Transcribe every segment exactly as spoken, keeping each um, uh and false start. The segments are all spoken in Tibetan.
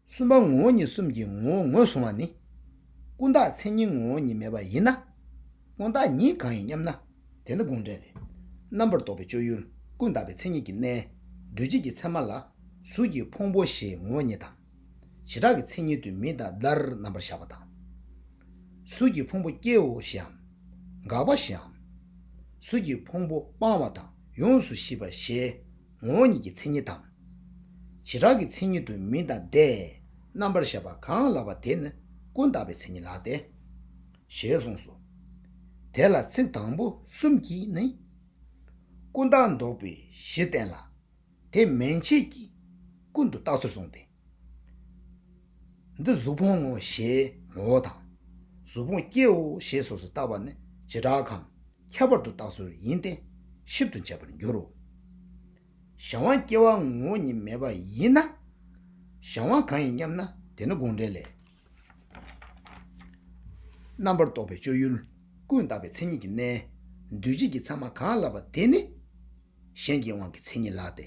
གསུམ་པ་ངོ་བོ་ཉིད་གསུམ་གྱི་ངོ་བོ་ངོས་བཟུང་བ་ནི། ཀུན་བརྟགས་མཚན་ཉིད་ངོ་བོ་ཉིད་མེད་པ་ཡིན་ན། ཀུན་བརྟགས་ཉིད་གང་ཡིན་སྙམ་ན། དེ་ནི་དགོངས་འགྲེལ་ལས། རྣམ་པར་རྟོག་པའི་སྤྱོད་ཡུལ་ཀུན་བརྟགས་པའི་མཚན་ཉིད་ཀྱི་གནས། འདུས་བྱས་ཀྱི་ཚད་མ་ལ་གཟུགས་ཀྱི་ཕུང་པོ་ཞེས་ངོ་བོ་ཉིད་དང་། བྱེ་བྲག་གི་མཚན་ཉིད་དུ་མིག་དང་བརྡར་རྣམ་པར་བཞག་པ་དང་། གཟུགས་ཀྱི་ཕུང་པོ་སྐྱེའོ་ཞེའམ། འགག་པ་ཞེའམ། གཟུགས་ཀྱི་ཕུང་པོ་སྤང་བ་དང་ཡོངས་སུ་ཤེས་པ་ཞེས་ངོ་བོ་ཉིད་ཀྱི་མཚན་ཉིད་དམ། བྱེ་བྲག་གི་མཚན་ཉིད་དུ་མིག་དང་བརྡས་རྣམ་པར་བཞག་པ་གང་ལགས་པ་དེ་ནི་ཀུན་བརྟགས་པའི་མཚན་ཉིད་ལགས་ཏེ། ཞེས་གསུངས་སོ། དེ་ལ་ཚིག་དང་པོ་གསུམ་གྱིས་ནི། ཀུན་བརྟགས་འདོགས་པའི་གཞི་བསྟན་ལ། དེ་མན་ཆད་ཀྱིས་ཀུན་ཏུ་བརྟགས་ཚུལ་གསུངས་ཏེ། འདི་གཟུགས་ཕུང་ངོ་ཞེས་ངོ་བོ་དང་། གཟུགས་ཕུང་སྐྱེའོ་ཞེས་སོ་སོར་བརྟགས་པ་ནི་བྱེ་བྲག་གམ་ཁྱད་པར་དུ་བརྟགས་ཚུལ་ཡིན་ཏེ་ཞིབ་ཏུ་འབྱེད་པར་འགྱུར་རོ། གཞན་དབང་སྐྱེ་བ་ངོ་བོ་ཉིད་མེད་པ་ཡིན་ན། གཞན་དབང་གང་ཡིན་སྙམ་ན་དེ་ནི་དགོངས་འགྲེལ་ལས། རྣམ་པར་རྟོག་པའི་སྤྱོད་ཡུལ་ཀུན་བརྟགས་པའི་མཚན་ཉིད་ཀྱི་གནས། འདུས་བྱས་ཀྱི་ཚད་མ་གང་ལགས་པ་དེ་ནི། གཞན་གྱི་དབང་གི་མཚན་ཉིད་ལགས་ཏེ།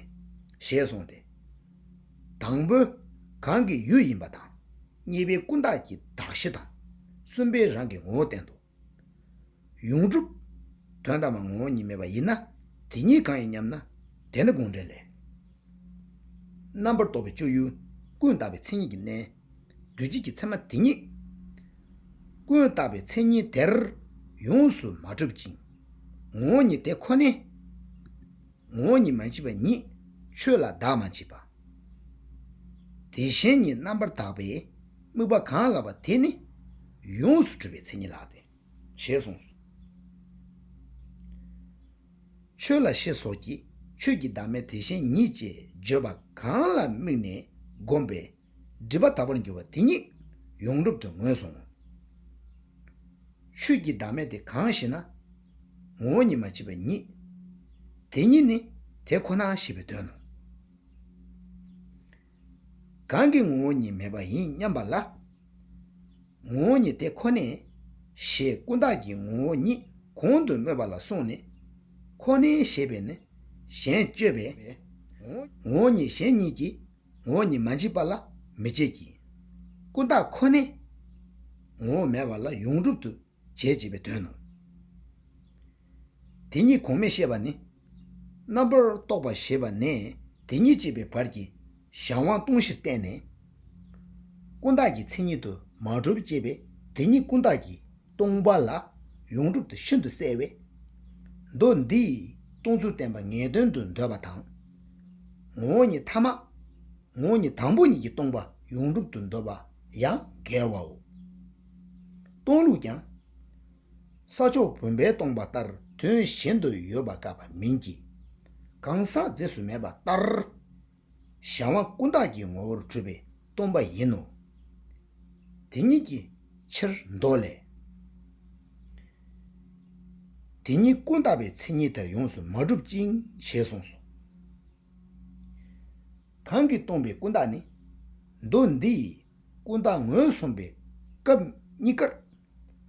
ཞེས་གསུངས་ཏེ། དང་པོའི་གང་གི་ཡུལ་ཡིན་པ་དང་། གཉིས་པའི་ཀུན་བརྟགས་ཀྱི་གདགས་གཞི་དང་། གསུམ་པའི་རང་གི་ངོ་བོ་བསྟན་ཏོ། ཡོངས་གྲུབ་དོན་དམ་པར་ངོ་བོ་ཉིད་མེད་པ་ཡིན་ན། དེ་ཉིད་གང་ཡིན་སྙམ་ན། དེ་ནི་དགོངས་འགྲེལ་ལས། རྣམ་པར་རྟོག་པའི་སྤྱོད་ཡུལ་ཀུན་བརྟགས་པའི་མཚན་ཉིད་ཀྱི་གནས། འདུས་བྱས་ཀྱི་ཚད་མ་དེ་ཉིད། ཀུན་བརྟགས་པའི་མཚན་ཉིད་དེར་ཡོངས་སུ་མ་གྲུབ་ཅིང་། ངོ་བོ་ཉིད་དེ་ཁོ་ནས། ངོ་བོ་ཉིད་མ་མཆིས་པ་ཉིད་ཆོས་ལ་བདག་མ་མཆིས་པ། དེ་གཞན་ཉིད་རྣམ་པར་དག་པའི་དམིགས་པ་གང་ལགས་པ་དེ་ནི་ཡོངས་སུ་གྲུབ་པའི་མཚན་ཉིད་ལགས་ཏེ། ཞེས་གསུངས་སོ། ཆོས་ལ་ཞེས་སོགས་ཀྱིས་ཆོས་ཀྱི་བདག་མེད་དེ་གཞན་ཉིད་ཅེས་བརྗོད་པ་གང་ལ་དམིགས་ནས་བསྒོམས་པའི་སྒྲིབ་པ་དག་པར་འགྱུར་བ་དེ་ཉིད་ཡོངས་གྲུབ་ཏུ་ངོས་བཟུང་ངོ་། ཆོས་ཀྱི་བདག་མེད་དེ་གང་ཞེ་ན། ངོ་བོ་ཉིད་མ་མཆིས་པ་ཉིད། དེ་ཉིད་ནི་དེ་ཁོ་ན་ཞེས་པའི་དོན་ནོ། གང་གི་ངོ་བོ་ཉིད་མེད་པ་ཡིན་སྙམ་པ་ལ། ངོ་བོ་ཉིད་དེ་ཁོ་ནས་ཞེས་ཀུན་བརྟགས་ཀྱི་ངོ་བོ་ཉིད་གོང་དུ་སྨོས་པ་ལ་སོང་ནས། ཁོ་ནས་ཞེས་པས་ནི་གཞན་གཅོད་པས། ངོ་བོ་ཉིད་གཞན་ཉིད་ཀྱིས་ངོ་བོ་ཉིད་མ་མཆིས་པ་ལ་མི་བྱེད་ཀྱི། ཀུན་བརྟགས་ཁོ་ནས་ངོ་བོ་མེད་པ་ལ་ཡོངས་གྲུབ་ཏུ་བྱེད་ཅེས་པའི་དོན་ནོ། དེ་ཉིད་གོང་མས་བཤད་པ་ནི། རྣམ་པར་རྟོག་པ་ཞེས་པ་ནས་དེ་ཉིད་ཅེས་པའི་བར་གྱི་གཞན་དབང་སྟོང་གཞིར་བསྟན་ནས། ཀུན་བརྟགས་ཀྱི་མཚན་ཉིད་དུ་མ་གྲུབ་ཅེས་པའི་དེ་ཉིད་ཀུན་བརྟགས་ཀྱིས་སྟོང་པ་ལ་ཡོངས་གྲུབ་ཏུ་ཤིན་ཏུ་གསལ་བས། མདོ་འདིས་སྟོང་ཚུལ་བསྟན་པ་ངེས་དོན་དུ་འདོད་པ་དང་། ངོ་བོ་ཉིད་ཐ་མ། ངོ་བོ་ཉིད་དང་པོ་ཉིད་ཀྱིས་སྟོང་པ་ཡོངས་གྲུབ་ཏུ་འདོད་པ་ཡང་འགལ་བའོ། སྟོང་ལུགས་ཀྱང་། ས་ཕྱོགས་བུམ་པས་སྟོང་པ་ལྟར་དོན་གཞན་དུ་ཡོད་པ་བཀག་པ་མིན་གྱི། གང་ཟག་རྫས་སུ་མེད་པ་ལྟར། གཞན་དབང་ཀུན་བརྟགས་ཀྱི་ངོ་བོར་གྲུབ་པས་སྟོང་པ་ཡིན་ནོ། དེ་ཉིད་ཀྱི་ཕྱིར་མདོ་ལས། དེ་ཉིད་ཀུན་བརྟགས་པའི་མཚན་ཉིད་དེར་ཡོངས་སུ་མ་གྲུབ་ཅིང་ཞེས་གསུངས་སོ། གང་གིས་སྟོང་པའི་ཀུན་བརྟགས་ནི། མདོ་འདིས་ཀུན་བརྟགས་ངོས་བཟུང་པའི་སྐབས་གཉིས་ཀར་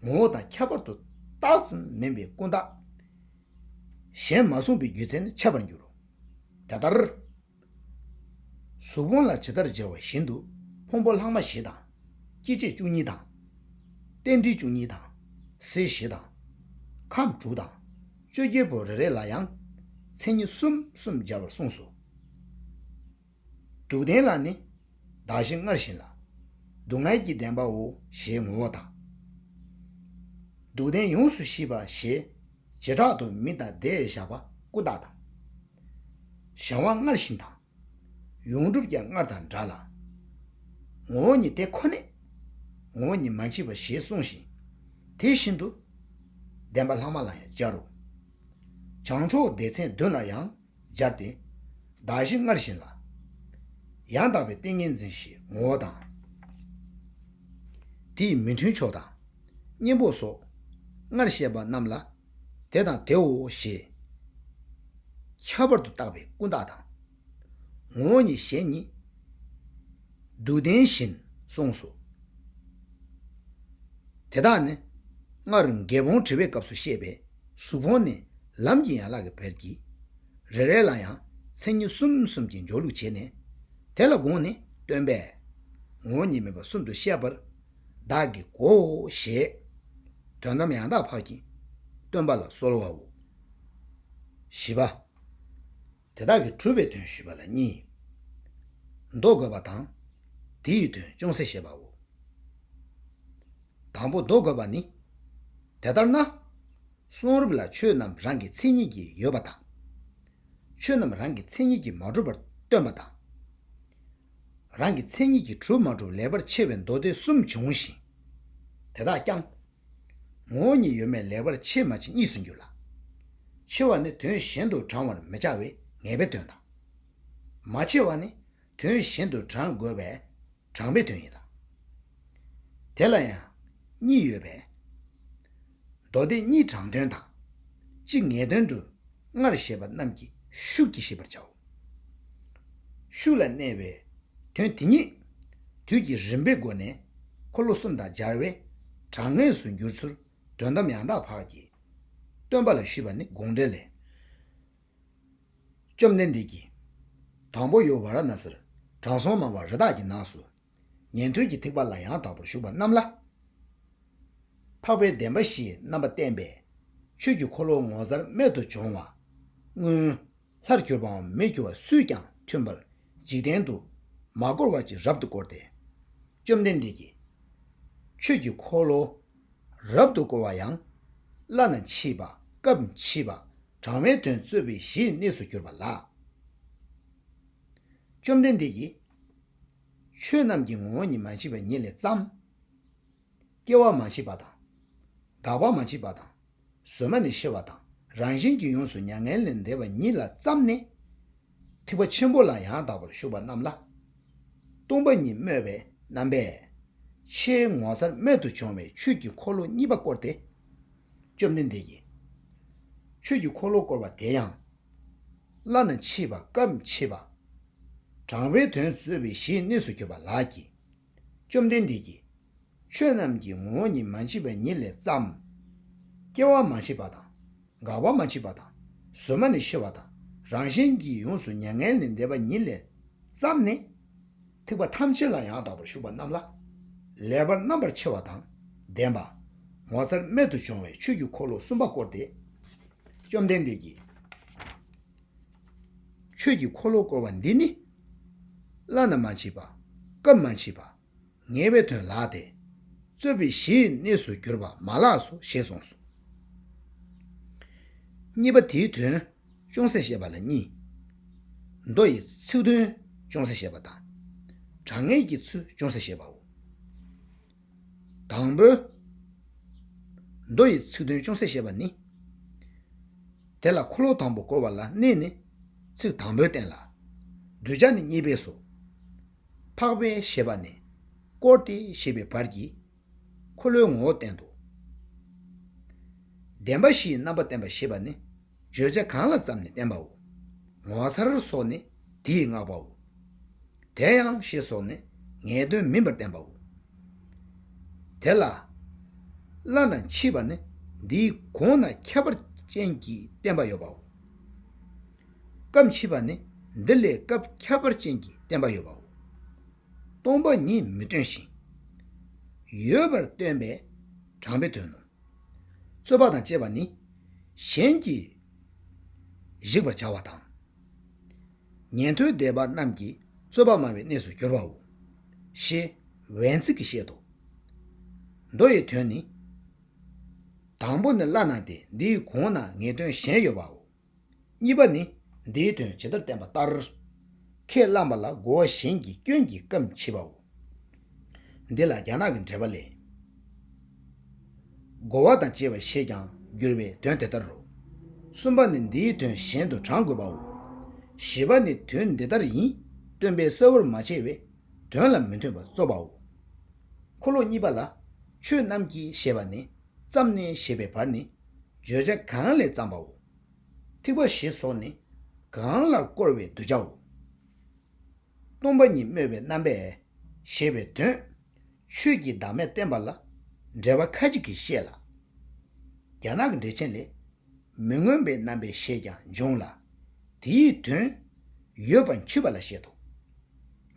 ངོ་བོ་དང་ཁྱད་པར་དུ་བཏགས་ཙམ་མིན་པའི་ཀུན་བརྟགས་གཞན་མ་གསུངས་པའི་རྒྱུ་མཚན་ནི་འཆད་པར་འགྱུར་རོ། དེ་ལྟར། གཟུགས་ཕུང་ལ་ཇི་ལྟར་སྦྱར་བ་བཞིན་དུ་ཕུང་པོ་ལྷག་མ་བཞི་དང་། སྐྱེ་མཆེད་བཅུ་གཉིས་དང་། རྟེན་འབྲེལ་བཅུ་གཉིས་དང་། ཟིལ་བཞི་དང་། ཁམས་དྲུག་དང་། བཅོ་བརྒྱད་པོ་རེ་རེ་ལ་ཡང་མཚན་ཉིད་གསུམ་གསུམ་སྦྱར་བར་གསུངས་སོ། སྡུག་བདེན་ལ་ནི། གདགས་གཞི་སྔར་བཞིན་ལ། སྡུག་བསྔལ་གྱི་བདེན་པའོ་ཞེས་ངོ་བོ་དང་། སྡུག་བདེན་ཡོངས་སུ་ཤེས་པ་ཞེས་བྱེ་བྲག་ཏུ་མིག་དང་བརྡས་བཞག་པ་ཀུན་བརྟགས་དང་། གཞན་དབང་སྔར་བཞིན་དང་། ཡོངས་གྲུབ་ཀྱང་སྔར་དང་འདྲ་ལ། ངོ་བོ་ཉིད་དེ་ཁོ་ནས་ངོ་བོ་ཉིད་མ་མཆིས་པ་ཞེས་གསུངས་ཤིང་། དེ་བཞིན་དུ་བདེན་པ་ལྷག་མ་ལ་ཡང་སྦྱར་རོ། བྱང་ཕྱོགས་སྡེ་ཚན་བདུན་ལ་ཡང་སྦྱར་ཏེ། གདགས་གཞི་སྔར་བཞིན་ལ། ཡང་དག་པའི་ཏིང་ངེ་འཛིན་ཞེས་ངོ་བོ་དང་། དེའི་མི་མཐུན་ཕྱོགས་དང་། གཉེན་པོ་སོགས་སྔར་བཤད་པ་རྣམས་ལ། དེ་དང་དེའོ་ཞེས་ཁྱད་པར་དུ་བཏགས་པའི་ཀུན་བརྟགས་དང་། ངོ་བོ་ཉིད་གཞན་ཉིད་སྡུག་བདེན་བཞིན་གསུངས་སོ། དེ་དག་ནི་སྔར་འགལ་སྤོང་དྲི་བའི་སྐབས་སུ་བཤད་པའི་གཟུགས་ཕུང་ནས་ལམ་གྱི་ཡན་ལག་གི་བར་གྱི་རེ་རེ་ལ་ཡང་མཚན་ཉིད་གསུམ་གསུམ་གྱི་འཇོག་ལུགས་བྱས་ནས། དེ་ལ་དགོངས་ནས་སྟོན་པས། ངོ་བོ་ཉིད་མེད་པ་གསུམ་དུ་བཤད་པར་བདག་གིས་གོའོ་ཞེས་དོན་དམ་ཡང་དག་ཕར་གྱིས་སྟོན་པ་ལ་གསོལ་བའོ། བཞི་པ། དེ་དག་གི་གྲུབ་པའི་དོན་ཞུས་པ་ལ་གཉིས། མདོ་དགོད་པ་དང་། དེ་ཡི་དོན་ཅུང་ཟད་བཤད་པའོ། དང་པོ་མདོ་དགོད་པ་ནི། དེ་ལྟར་ན། གསུང་རབ་ལ་ཆོས་རྣམས་རང་གི་མཚན་ཉིད་ཀྱིས་ཡོད་པ་དང་། ཆོས་རྣམས་རང་གི་མཚན་ཉིད་ཀྱིས་མ་གྲུབ་པར་སྟོན་པ་དང་། རང་གི་མཚན་ཉིད་ཀྱིས་གྲུབ་མ་གྲུབ་ལེགས་པར་ཕྱེ་བའི་མདོ་སྡེ་གསུམ་འབྱུང་ཞིང་། དེ་དག་ཀྱང་། ངོ་བོ་ཉིད་ཡོད་མེད་ལེགས་པར་ཕྱེ་མ་ཕྱེ་གཉིས་སུ་འགྱུར་ལ། ཕྱེ་བ་ནི་དོན་གཞན་དུ་དྲང་བར་མི་བྱ་བའི་ངེས་པའི་དོན་དང་། མ་ཕྱེ་བ་ནི་དོན་གཞན་དུ་དྲང་དགོས་པའི་དྲང་པོའི་དོན་ཡིན་ལ། དེ་ལ་ཡང་གཉིས་ཡོད་པས། མདོ་སྡེ་གཉིས་དྲང་དོན་དང་། གཅིག་ངེས་དོན་དུ་སྔར་བཤད་པ་རྣམས་ཀྱི་ཤུགས་ཀྱིས་ཤེས་པར་བྱའོ། ཤུགས་ལ་གནས་པའི་དོན་དེ་ཉིད་དུས་ཀྱི་རིམ་པའི་སྒོ་ནས་འཁོར་ལོ་གསུམ་དང་སྦྱར་བས་དྲང་ངེས་སུ་འགྱུར་ཚུལ་དོན་དམ་ཡང་དག་ཕར་གྱིས་སྟོན་པ་ལ་ཞུས་པ་ནི་དགོངས་འགྲེལ་ལས། བཅོམ་ལྡན་འདས་ཀྱིས། དང་པོ་ཡུལ་ཝཱ་ར་ཎ་སིར་དྲང་སྲོང་མང་བ་རི་དྭགས་ཀྱི་ནགས་སུ། ཉན་ཐོས་ཀྱི་ཐེག་པ་ལ་ཡང་དག་པར་ཞུགས་པ་རྣམས་ལ། འཕགས་པའི་བདེན་པ་བཞིའི་རྣམ་པ་བསྟན་པས། ཆོས་ཀྱི་འཁོར་ལོ་ངོ་མཚར་རྨད་དུ་བྱུང་བ། སྔོན་ལྷར་གྱུར་པའམ་མི་གྱུར་པ་སུས་ཀྱང་མཐུན་པར་འཇིག་རྟེན་དུ་མ་བསྐོར་བར་གྱིས་རབ་ཏུ་བསྐོར་ཏེ། བཅོམ་ལྡན་འདས་ཀྱིས། ཆོས་ཀྱི་འཁོར་ལོ་རབ་ཏུ་བསྐོར་བ་ཡང་། བླ་ན་མཆིས་པ་སྐབས་མཆིས་པ་དྲང་བའི་དོན་རྩོད་པའི་གཞིའི་གནས་སུ་གྱུར་པ་ལགས། བཅོམ་ལྡན་འདས་ཀྱིས། ཆོས་རྣམས་ཀྱི་ངོ་བོ་ཉིད་མ་མཆིས་པ་ཉིད་ལས་བརྩམས། སྐྱེ་བ་མ་མཆིས་པ་དང་། འགག་པ་མ་མཆིས་པ་དང་། གཟོད་མ་ནས་ཤེས་པ་དང་རང་བཞིན་གྱིས་ཡོངས་སུ་མྱ་ངན་ལས་འདས་པ་ཉིད་ལ་བརྩམས་ནས། ཐེག་པ་ཆེན་པོ་ལ་ཡང་དག་པར་ཞུགས་པ་རྣམས་ལ། སྟོང་པ་ཉིད་སྨོས་པའི་རྣམ་པས། ཆེས་ངོ་མཚར་རྨད་དུ་བྱུང་བའི་ཆོས་ཀྱི་འཁོར་ལོ་གཉིས་པ་བསྐོར་ཏེ། བཅོམ་ལྡན་འདས་ཀྱིས། ཆོས་ཀྱི་འཁོར་ལོ་བསྐོར་བ་དེ་ཡང་། བླ་ན་མཆིས་པ་སྐབས་མཆིས་པ། དྲང་བའི་དོན་རྩོད་པའི་གཞིའི་གནས་སུ་གྱུར་པ་ལགས་ཀྱིས། བཅོམ་ལྡན་འདས་ཀྱིས། ཆོས་རྣམས་ཀྱི་ངོ་བོ་ཉིད་མ་མཆིས་པ་ཉིད་ལས་བརྩམས། སྐྱེ་བ་མ་མཆིས་པ་དང་། འགག་པ་མ་མཆིས་པ་དང་། གཟོད་མ་ནས་ཤེས་པ་དང་རང་བཞིན་གྱིས་ཡོངས་སུ་མྱ་ངན་ལས་འདས་པ་ཉིད་ལས་བརྩམས་ནས། ཐེག་པ་ཐམས་ཅད་ལ་ཡང་དག་པར་ཞུགས་པ་རྣམས་ལ། ལེགས་པར་རྣམ་པར་ཕྱེ་བ་དང་ལྡན་པ། ངོ་མཚར་རྨད་དུ་བྱུང་བའི་ཆོས་ཀྱི་འཁོར་ལོ་གསུམ་པ་བསྐོར་ཏེ། བཅོམ་ལྡན་འདས་ཀྱིས། ཆོས་ཀྱི་འཁོར་ལོ་བསྐོར་བ་འདི་ནི། བླ་ན་མ་མཆིས་པ། སྐབས་མ་མཆིས་པ། ངེས་པའི་དོན་ལགས་ཏེ། རྩོད་པའི་གཞིའི་གནས་སུ་གྱུར་པ་མ་ལགས་སོ་ཞེས་གསུངས་སོ། གཉིས་པ་དེའི་དོན་ཅུང་ཟད་བཤད་པ་ལ་གཉིས། མདོ་ཡི་ཚིག་དོན་ཅུང་ཟད་བཤད་པ་དང་། དྲང་ངེས་ཀྱི་ཚུལ་ཅུང་ཟད་བཤད་པའོ། དང་པོ། མདོ་ཡི་ཚིག་དོན་ཅུང་ཟད་བཤད་པ་ནི། དེ་ལ་འཁོར་ལོ་དང་པོ་བསྐོར་བ་ལ་གནས་ནི་ཚིག་དང་པོས་བསྟན་ལ། གདུལ་བྱ་ནི་གཉིས་པས་སོ། འཕགས་པའི་ཞེས་པ་ནས་བསྐོར་ཏེ་ཞེས་པའི་བར་གྱིས་འཁོར་ལོའི་ངོ་བོ་བསྟན་ཏོ། བདེན་པ་བཞིའི་རྣམ་པ་བསྟན་པ་ཞེས་པ་ནི་བརྗོད་བྱ་གང་ལ་བརྩམས་ནས་བསྟན་པའོ། ངོ་མཚར་སོགས་ནི་དེའི་བསྔགས་པའོ། དེ་ཡང་ཞེས་སོགས་ནི་ངེས་དོན་མིན་པར་བསྟན་པའོ། དེ་ལ། བླ་ན་མཆིས་པ་ནི་འདིའི་གོང་ན་ཁྱད་པར་ཅན་གྱིས་བསྟན་པ་ཡོད་པའོ། སྐབས་མཆིས་པ་ནི་འདི་ལས་སྐབས་ཁྱད་པར་ཅན་གྱིས་བསྟན་པ་ཡོད་པའོ། སྟོང་པ་ཉིད་མི་སྟོན་ཞིང་། ཡོད་པར་སྟོན་པའི་དྲང་པོའི་དོན་ནོ། རྩོད་པ་དང་བཅས་པ་ནི་གཞན་གྱིས་གཞིག་པར་བྱ་བ་དང་། ཉན་ཐོས་སྡེ་པ་རྣམས་ཀྱིས་རྩོད་པ་སྨྲ་བའི་གནས་སུ་གྱུར་པའོ། ཞེས་འོན་ཚིག་གིས་བཤད་དོ། མདོ་ཡི་དོན་ནི། དང་པོ་ནི་བླ་ན་སྟེ་འདིའི་གོང་ན་ངེས་དོན་གཞན་ཡོད་པའོ། གཉིས་པ་ནི་འདིའི་དོན་ཇི་ལྟར་བསྟན་པ་ལྟར། ཁས་བླངས་པ་ལ་རྒོལ་བ་གཞན་གྱི་སྐྱོན་གྱིས་སྐབས་མཆིས་པའོ། འདི་ལ་རྒྱ་ནག་གི་འགྲེལ་པ་ལས། རྒོལ་བ་དང་བཅས་པ་ཞེས་ཀྱང་བསྒྱུར་བའི་དོན་དེ་ལྟར་རོ། གསུམ་པ་ནི་འདིའི་དོན་གཞན་དུ་དྲང་དགོས་པའོ། བཞི་པ་ནི་དོན་འདི་ལྟར་ཡིན་སྟོན་པས་གསལ་བོར་མ་བྱས་པས་དོན་ལ་མི་མཐུན་པར་རྩོད་པའོ། འཁོར་ལོ་གཉིས་པ་ལ་ཆོས་རྣམས་ཀྱི་ཞེས་པ་ནས་བརྩམས་ནས་ཞེས་པའི་བར་ནི་བརྗོད་བྱ་གང་ལས་བརྩམས་པའོ། ཐེག་པ་བཞི་སོགས་ནི་གང་ལ་བསྐོར་བའི་གདུལ་བྱའོ། སྟོང་པ་ཉིད་སྨོས་པའི་རྣམ་པས་ཞེས་པའི་དོན། ཆོས་ཀྱི་བདག་མེད་བསྟན་པ་ལ་འགྲེལ་པ་ཁ་ཅིག་གིས་བཤད་ལ། རྒྱ་ནག་གི་འགྲེལ་ཆེན་ལས། མི་མངོན་པའི་རྣམ་པས་ཞེས་ཀྱང་འབྱུང་ལ། དེའི་དོན་ཡོད་པ་འཆུས་པ་ལ་བཤད་དོ།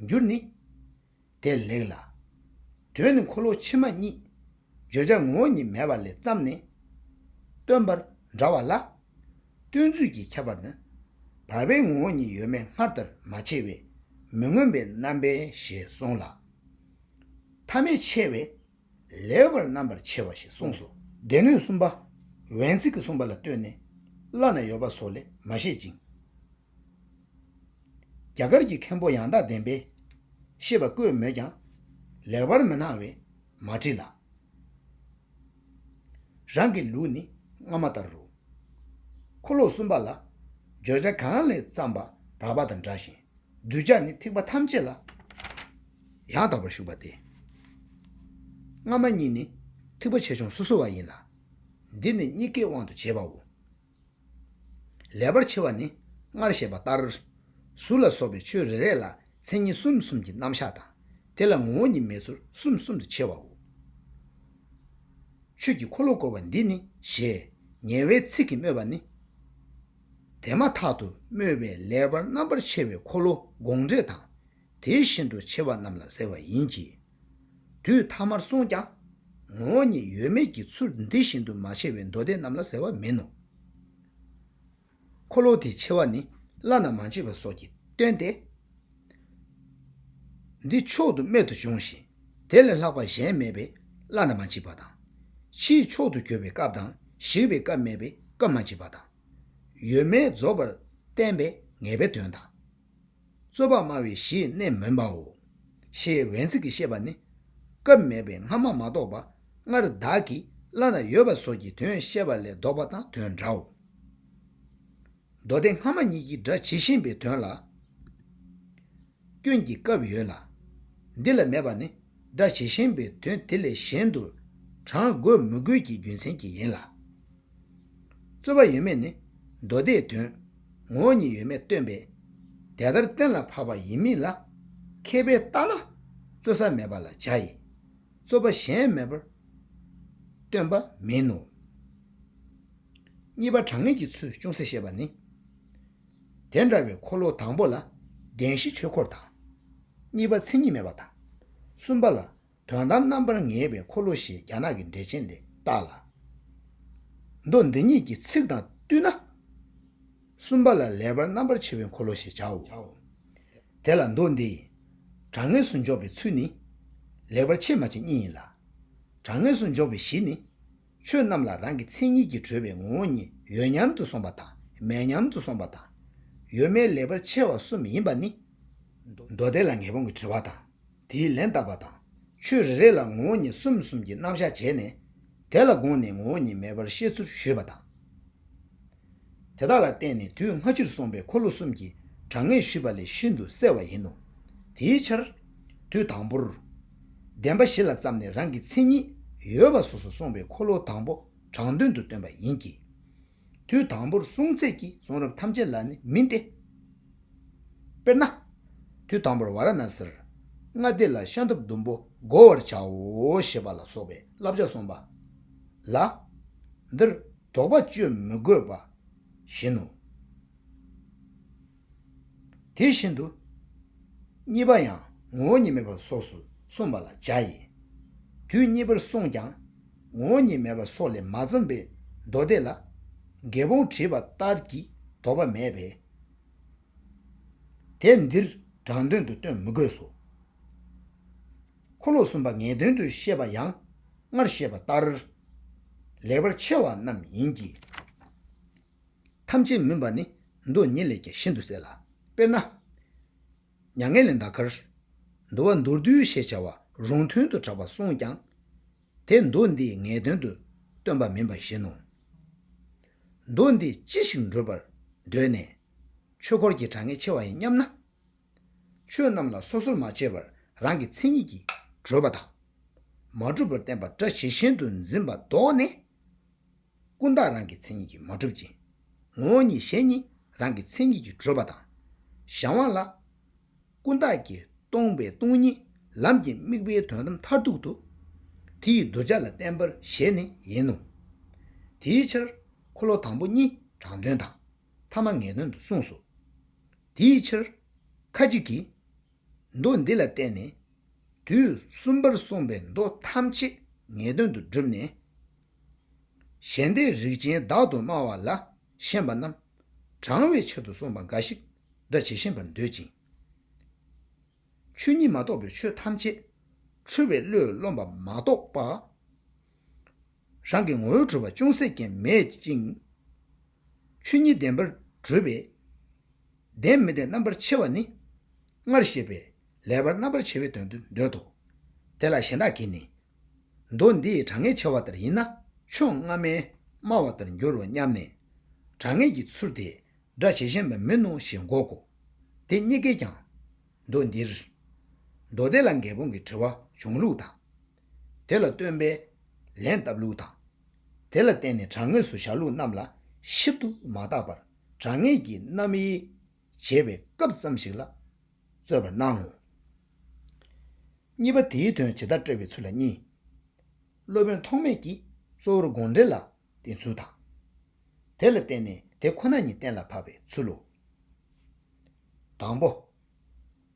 འགྱུར་ནི། དེ་ལེགས་ལ། དོན་ནི་འཁོར་ལོ་ཕྱི་མ་གཉིས། བརྗོད་བྱ་ངོ་བོ་ཉིད་མེད་པ་ལས་བརྩམས་ནས་སྟོན་པར་འདྲ་བ་ལ། སྟོན་ཚུལ་གྱི་ཁྱད་པར་ནི། བར་པའི་ངོ་བོ་ཉིད་ཡོད་མེད་སྔར་ལྟར་མ་ཕྱེ་བས་མི་མངོན་པའི་རྣམ་པས་ཞེས་གསུངས་ལ། ཐ་མས་ཕྱེ་བས་ལེགས་པར་རྣམ་པར་ཕྱེ་བ་ཞེས་གསུངས་སོ། སྡེ་སྣོད་གསུམ་པ། བན་ཚིག་གིས་གསུངས་པ་ལ་ལྟོས་ནས་བླ་ན་ཡོད་པ་སོགས་ལས་མ་བཤད་ཅིང་། རྒྱ་གར་གྱི་མཁན་པོ་ཡང་དག་ལྡན་པས་བཤད་པ་བཀོད་མོད་ཀྱང་ལེགས་པར་མི་སྣང་བས་མ་བྲིས་ལ། རང་གི་ལུགས་ནི་སྔ་མ་ལྟར་རོ། འཁོར་ལོ་གསུམ་པ་ལ་བརྗོད་བྱ་གང་ལས་བརྩམས་པ་བར་པ་དང་འདྲ་ཞིང་། གདུལ་བྱ་ནི་ཐེག་པ་ཐམས་ཅད་ལ་ཡང་དག་པར་ཞུགས་པ་སྟེ། སྔ་མ་གཉིས་ནི་ཐེག་པ་ཆེ་ཆུང་སོ་སོ་བ་ཡིན་ལ། འདི་ནི་གཉིས་ཀའི་དབང་དུ་བྱས་པའོ། ལེགས་པར་ཕྱེ་བ་ནི་སྔར་བཤད་པ་ལྟར། གཟུགས་ལ་སོགས་པའི་ཆོས་རེ་རེ་ལ་མཚན་ཉིད་གསུམ་གསུམ་གྱི་རྣམ་གཞག་དང་། དེ་ལ་ངོ་བོ་ཉིད་མེད་ཚུལ་གསུམ་གསུམ་དུ་ཕྱེ་བའོ། ཆོས་ཀྱི་འཁོར་ལོ་བསྐོར་བ་འདི་ནི་ཞེས་ཉེ་བའི་ཚིག་གིས་སྨོས་པ་ནི། དེ་མ་ཐག་ཏུ་སྨོས་པའི་ལེགས་པར་རྣམ་པར་ཕྱེ་བའི་འཁོར་ལོ་དགོངས་འགྲེལ་དང་། དེ་བཞིན་དུ་ཕྱེ་བ་རྣམས་ལ་ཟེར་བ་ཡིན་གྱི། དུས་ཐ་མར་གསུངས་ཀྱང་། ངོ་བོ་ཉིད་ཡོད་མེད་ཀྱི་ཚུལ་འདི་བཞིན་དུ་མ་ཕྱེ་བའི་མདོ་སྡེ་རྣམས་ལ་ཟེར་བ་མིན་ནོ། འཁོར་ལོ་དེའི་ཕྱེ་བ་ནི་བླ་ན་མ་མཆིས་པ་སོགས་ཀྱིས་སྟོན་ཏེ། འདི་མཆོག་ཏུ་རྨད་དུ་བྱུང་ཞིང་། དེ་ལས་ལྷག་པ་གཞན་མེད་པས་བླ་ན་མ་མཆིས་པ་དང་། ཕྱིས་མཆོག་ཏུ་གྱུར་པའི་སྐབས་དང་ཞིག་པའི་སྐབས་མེད་པས་སྐབས་མ་མཆིས་པ་དང་། ཡོད་མེད་རྫོགས་པར་བསྟན་པའི་ངེས་པའི་དོན་དང་། རྩོད་པ་སྨྲ་བའི་གཞིའི་གནས་མིན་པའོ། ཞེས་བན་ཚིག་གིས་བཤད་པ་ནི། སྐབས་མེད་པའི་སྔ་མ་མ་གཏོགས་པ་སྔར་བདག་གིས་བླ་ན་ཡོད་པ་སོགས་ཀྱི་དོན་བཤད་པ་ལས་ལྡོག་པ་དང་དོན་འདྲའོ། མདོ་སྡེ་སྔ་མ་གཉིས་ཀྱིས་སྒྲ་ཇི་བཞིན་པའི་དོན་ལ་སྐྱོན་གྱི་སྐབས་ཡོད་ལ། འདི་ལ་མེད་པ་ནི་སྒྲ་ཇི་བཞིན་པའི་དོན་དེ་ལས་གཞན་དུ་དྲང་དགོས་མི་དགོས་ཀྱི་རྒྱུ་མཚན་གྱིས་ཡིན་ལ། རྩོད་པ་ཡོད་མེད་ནི་མདོ་སྡེའི་དོན་ངོ་བོ་ཉིད་ཡོད་མེད་སྟོན་པས་དེ་ལྟར་གཏན་ལ་ཕབ་པ་ཡིན་མིན་ལ་མཁས་པས་བལྟ་ན་རྩོད་ས་མེད་པ་ལ་བྱ་ཡི། རྩོད་པ་གཞན་མེད་པར་སྟོན་པ་མིན་ནོ། གཉིས་པ་དྲང་ངེས་ཀྱི་ཚུལ་ཅུང་ཟད་བཤད་པ་ནི། དེ་འདྲ་བའི་འཁོར་ལོ་དང་པོ་ལ་བདེན་བཞི་ཆོས་འཁོར་དང་། གཉིས་པ་མཚན་ཉིད་མེད་པ་དང་། གསུམ་པ་ལ་དོན་དམ་རྣམ་པར་ངེས་པའི་འཁོར་ལོ་ཞེས་རྒྱ་ནག་གི་འགྲེལ་ཆེན་ལས་བཏགས་ལ། མདོ་འདི་ཉིད་ཀྱི་ཚིག་དང་བསྟུན་ན། གསུམ་པ་ལ་ལེགས་པར་རྣམ་པར་ཕྱེ་བའི་འཁོར་ལོ་ཞེས་བྱའོ། དེ་ལ་མདོ་འདི་ཡི་དྲང་ངེས་སུ་འཇོག་པའི་ཚུལ་ནི། ལེགས་པར་ཕྱེ་མ་ཕྱེ་གཉིས་ཡིན་ལ། དྲང་ངེས་སུ་འཇོག་པའི་གཞི་ནི། ཆོས་རྣམས་ལ་རང་གི་མཚན་ཉིད་ཀྱིས་གྲུབ་པའི་ངོ་བོ་ཉིད་ཡོད་སྙམ་དུ་སོང་བ་དང་མེད་སྙམ་དུ་སོང་བ་དང་། ཡོད་མེད་ལེགས་པར་ཕྱེ་བ་གསུམ་ཡིན་པ་ནི། མདོ་སྡེ་ལ་ངེས་པ་གི་དྲི་བ་དང་། དེའི་ལན་བཏབ་པ་དང་། ཆོས་རེ་རེ་ལ་ངོ་བོ་ཉིད་གསུམ་གསུམ་གྱི་རྣམ་གཞག་བྱས་ནས། དེ་ལ་དགོངས་ནས་ངོ་བོ་ཉིད་མེད་པར་བཤད་ཚུལ་ཞུས་པ་དང་། དེ་དག་ལ་བརྟེན་ནས་དུས་སྔ་ཕྱིར་གསུངས་པའི་འཁོར་ལོ་གསུམ་གྱི་དྲང་ངེས་ཞུས་པ་ལས་ཤིན་ཏུ་གསལ་བ་ཡིན་ནོ། དེའི་ཕྱིར། དུས་དང་པོར། བདེན་པ་བཞི་ལ་བརྩམས་ནས་རང་གི་མཚན་ཉིད་ཡོད་པ་སོ་སོར་གསུངས་པའི་འཁོར་ལོ་དང་པོ་དྲང་དོན་དུ་སྟོན་པ་ཡིན་གྱི། དུས་དང་པོར་གསུངས་ཚད་ཀྱི་གསུང་རབ་ཐམས་ཅད་ལ་ནི་མིན་ཏེ། དཔེར་ན། དུས་དང་པོར་ཝཱ་ར་ཎཱ་སིར་ལྔ་སྡེ་ལ་ཤམ་ཐབས་ཟླུམ་པོ་བགོ་བར་བྱའོ་ཞེས་པ་ལ་སོགས་པའི་བསླབ་བྱ་གསུངས་པ་ལ། འདིར་དོགས་པ་གཅོད་མི་དགོས་པ་བཞིན་ནོ། དེ་བཞིན་དུ། གཉིས་པ་ཡང་ངོ་བོ་ཉིད་མེད་པ་སོགས་སུ་གསུངས་པ་ལ་བྱ་ཡི། དུས་གཉིས་པར་གསུངས་ཀྱང་ངོ་བོ་ཉིད་མེད་པ་སོགས་ལས་མ་བརྩམས་པའི་མདོ་སྡེ་ལ་འགལ་སྤོང་བྲིས་པ་ལྟར་གྱི་དོགས་པ་མེད་པས། དེ་འདིར་དྲང་དོན་དུ་སྟོན་མི་དགོས་སོ། འཁོར་ལོ་གསུམ་པ་ངེས་དོན་དུ་བཤད་པ་ཡང་སྔར་བཤད་པ་ལྟར། ལེགས་པར་ཕྱེ་བ་རྣམས་ཡིན་གྱི། ཐམས་ཅད་མིན་པ་ནི་མདོ་ཉིད་ལས་ཀྱང་ཤིན་ཏུ་གསལ་ལ། དཔེར་ན། མྱ་ངན་ལས་འདའ་ཁར། འདུལ་བ་མདོར་བསྡུས་ཞེས་བྱ་བ་རུང་མཐུན་དུ་གྲགས་པ་གསུངས་ཀྱང་། དེ་མདོ་འདིའི་ངེས་དོན་དུ་སྟོན་པ་མིན་པ་བཞིན་ནོ། མདོ་འདིས་ཅི་ཞིག་འགྲུབ་པར་འདོད་ནས། ཆོས་འཁོར་གྱི་དྲང་ངེས་ཕྱེ་བ་ཡིན་སྙམ་ན། ཆོས་རྣམས་ལ་སོ་སོར་མ་ཕྱེ་བར་རང་གི་མཚན་ཉིད་ཀྱིས་གྲུབ་པ་དང་། མ་གྲུབ་པར་བསྟན་པ་སྒྲ་ཇི་བཞིན་དུ་འཛིན་པ་ལྡོག་ནས། ཀུན་བརྟགས་རང་གི་མཚན་ཉིད་ཀྱིས་མ་གྲུབ་ཅིང་། ངོ་བོ་ཉིད་གཞན་ཉིད་རང་གི་མཚན་ཉིད་ཀྱིས་གྲུབ་པ་དང་། གཞན་དབང་ལ། ཀུན་བརྟགས་ཀྱིས་སྟོང་པའི་སྟོང་ཉིད་ལམ་གྱི་དམིགས་པའི་དོན་དམ་མཐར་ཐུག་ཏུ། དེ་ཡི་གདུལ་བྱ་ལ་བརྟེན་པར་བཞེད་ནི་ཡིན་ནོ། དེའི་ཕྱིར་འཁོར་ལོ་དང་པོ་གཉིས་དྲང་དོན་དང་། ཐ་མ་ངེས་དོན་དུ་གསུངས་སོ། དེའི་ཕྱིར་ཁ་ཅིག་གིས། མདོ་འདི་ལ་བརྟེན་ནས་ དུས་གསུམ་པར་གསུངས་པའི་མདོ་ཐམས་ཅད་ངེས་དོན་དུ་བསྒྲུབས་ནས། གཞན་སྡེའི་རིགས་ཅན་བདག་ཏུ་སྨྲ་བ་ལ་ཞེན་པ་རྣམས་དྲང་བའི་ཕྱིར་དུ་གསུངས་པ་འགའ་ཞིག་སྒྲ་ཇི་བཞིན་པར་འདོད་ཅིང་། ཆོས་ཉིད་མ་རྟོགས་པའི་ཆོས་ཐམས་ཅད་འཁྲུལ་བའི་བློས་རློམ་པ་མ་གཏོགས་པ། རང་གི་ངོ་བོས་གྲུབ་པ་ཅུང་ཟད་ཀྱང་མེད་ཅིང་། ཆོས་ཉིད་བདེན་པར་གྲུབ་པས། བདེན་མི་བདེན་རྣམ་པར་ཕྱེ་བ་ནི། སྔར་བཤད་པའི་ལེགས་པར་རྣམ་པར་ཕྱེ་བའི་དོན་དུ་འདོད་དོ། དེ་ལ་གཞན་དག་གིས་ནི། མདོ་འདི་དྲང་ངེས་ཕྱེ་བ་ལྟར་ཡིན་ན་ཆོས་སྔ་མས་སྨྲ་བ་ལྟར་འགྱུར་རོ་སྙམ་ནས། དྲང་ངེས་ཀྱི་ཚུལ་དེ་སྒྲ་ཇི་བཞིན་པ་མིན་ནོ་ཞེས་འགོག་གོ། དེ་གཉིས་ཀས་ཀྱང་། མདོ་འདིར། མདོ་སྡེ་ལ་འགལ་སྤོང་གི་དྲི་བ་འབྱུང་ལུགས་དང་། དེ་ལ་སྟོན་པས་ལན་བཏབ་ལུགས་དང་། དེ་ལ་བརྟེན་ནས་དྲང་ངེས་སུ་བཞག་ལུགས་རྣམས་ལ་ཞིབ་ཏུ་མ་བརྟགས་པར་དྲང་ངེས་ཀྱི་རྣམ་དབྱེ་འབྱེད་པའི་སྐབས་ཙམ་ཞིག་ལ་རྩོད་པར་སྣང་ངོ་། གཉིས་པ། དེའི་དོན་ཇི་ལྟར་བཀྲལ་བའི་ཚུལ་ལ་གཉིས། སློབ་དཔོན་ཐོགས་མེད་ཀྱིས་གཙོ་བོར་དགོངས་འགྲེལ་ལ་བསྟན་ཚུལ་དང་། དེ་ལ་བརྟེན་ནས་དེ་ཁོ་ན་ཉིད་གཏན་ལ་ཕབ་པའི་ཚུལ་ལོ། དང་པོ།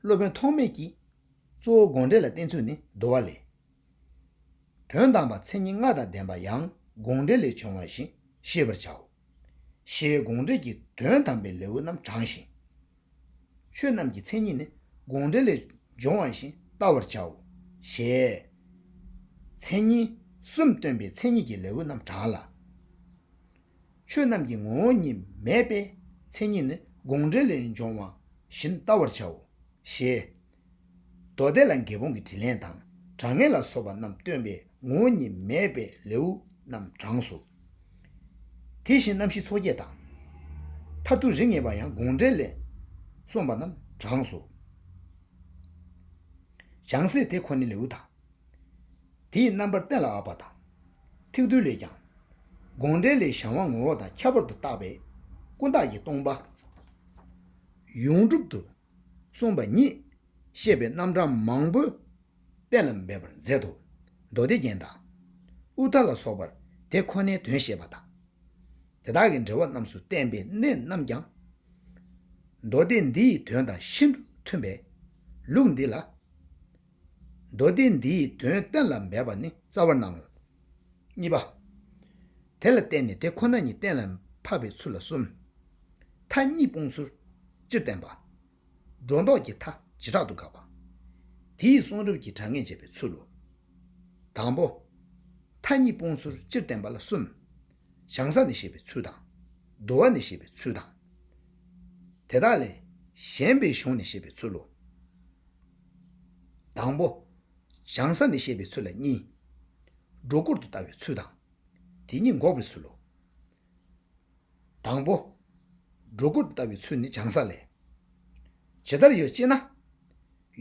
སློབ་དཔོན་ཐོགས་མེད་ཀྱིས་གཙོ་བོ་དགོངས་འགྲེལ་ལ་བསྟན་ཚུལ་ནི་བསྡུ་བ་ལས། དོན་དམ་པ་མཚན་ཉིད་ལྔ་དང་ལྡན་པ་ཡང་དགོངས་འགྲེལ་ལས་བྱུང་བ་བཞིན་ཤེས་པར་བྱའོ། ཞེས་དགོངས་འགྲེལ་གྱི་དོན་དམ་པའི་ལེའུ་རྣམས་དྲངས་ཤིང་། ཆོས་རྣམས་ཀྱི་མཚན་ཉིད་ནི་དགོངས་འགྲེལ་ལས་འབྱུང་བ་བཞིན་བལྟ་བར་བྱའོ། ཞེས། མཚན་ཉིད་གསུམ་སྟོན་པའི་མཚན་ཉིད་ཀྱི་ལེའུ་རྣམས་དྲངས་ལ། ཆོས་རྣམས་ཀྱི་ངོ་བོ་ཉིད་མེད་པའི་མཚན་ཉིད་ནི་དགོངས་འགྲེལ་ལས་འབྱུང་བ་བཞིན་བལྟ་བར་བྱའོ། ཞེས། མདོ་སྡེ་ལ་འགལ་སྤོང་གི་དྲིས་ལན་དང་དྲང་ངེས་ལ་སོགས་པ་རྣམས་སྟོན་པའི་ངོ་བོ་ཉིད་མེད་པའི་ལེའུ་རྣམས་དྲངས་སོ། དེ་བཞིན་རྣམ་བཞི་ཚོགས་བརྒྱད་དང་། མཐར་ཐུག་རིགས་ངེས་པ་ཡང་དགོངས་འགྲེལ་ལས་གསུངས་པ་རྣམས་དྲངས་སོ། བྱང་སེམས་དེ་ཁོ་ནའི་ལེའུ་དང་། དེའི་རྣམ་པར་གཏན་ལ་དབབ་པ་དང་། ཐེག་བསྡུས་ལས་ཀྱང་། དགོངས་འགྲེལ་ལས་གཞན་དབང་ངོ་བོ་དང་ཁྱད་པར་དུ་བཏགས་པའི་ཀུན་བརྟགས་ཀྱི་སྟོང་པ། ཡོངས་གྲུབ་ཏུ་གསུངས་པ་ཉིད་བཤད་པའི་རྣམ་གྲངས་མང་པོས་གཏན་ལ་འབེབས་པར་མཛད་དོ། མདོ་སྡེ་རྒྱན་དང་། དབུ་མཐའ་ལ་སོགས་པར་དེ་ཁོ་ནའི་དོན་བཤད་པ་དང་། དེ་དག་གི་འགྲེལ་པ་རྣམས་སུ་བསྟན་པའི་གནད་རྣམས་ཀྱང་། མདོ་སྡེ་འདི་ཡི་དོན་དང་ཤིན་ཏུ་མཐུན་པས་ལུགས་འདི་ལ། མདོ་སྡེ་འདིའི་དོན་གཏན་ལ་འབེབས་པ་ནི་རྩ་བར་སྣང་ངོ་། གཉིས་པ། དེ་ལ་བརྟེན་ནས་དེ་ཁོ་ན་ཉིད་གཏན་ལ་ཕབ་པའི་ཚུལ་ལ་གསུམ། མཐའ་གཉིས་སྤོང་ཚུལ་སྤྱིར་བསྟན་པ། སྒྲོ་འདོགས་ཀྱི་མཐའ་བྱེ་བྲག་ཏུ་དགག་པ། དེའི་གསུང་རབ་ཀྱི་དྲང་ངེས་འབྱེད་པའི་ཚུལ་ལོ། དང་པོ། མཐའ་གཉིས་སྤོང་ཚུལ་སྤྱིར་བསྟན་པ་ལ་གསུམ། བྱང་ས་ནས་བཤད་པའི་ཚུལ་དང་། བསྡུ་བ་ནས་བཤད་པའི་ཚུལ་དང་། དེ་དག་ལས་གཞན་པའི་གཞུང་ནས་བཤད་པའི་ཚུལ་ལོ། དང་པོ། བྱང་ས་ནས་བཤད་པའི་ཚུལ་ལ་གཉིས། སྒྲོ་སྐུར་དུ་ལྟ་བའི་ཚུལ་དང་། དེ་གཉིས་འགོག་པའི་ཚུལ་ལོ། དང་པོ། སྒྲོ་སྐུར་དུ་ལྟ་བའི་ཚུལ་ནི་བྱང་ས་ལས། ཇི་ལྟར་ཡོད་ཅེ་ན།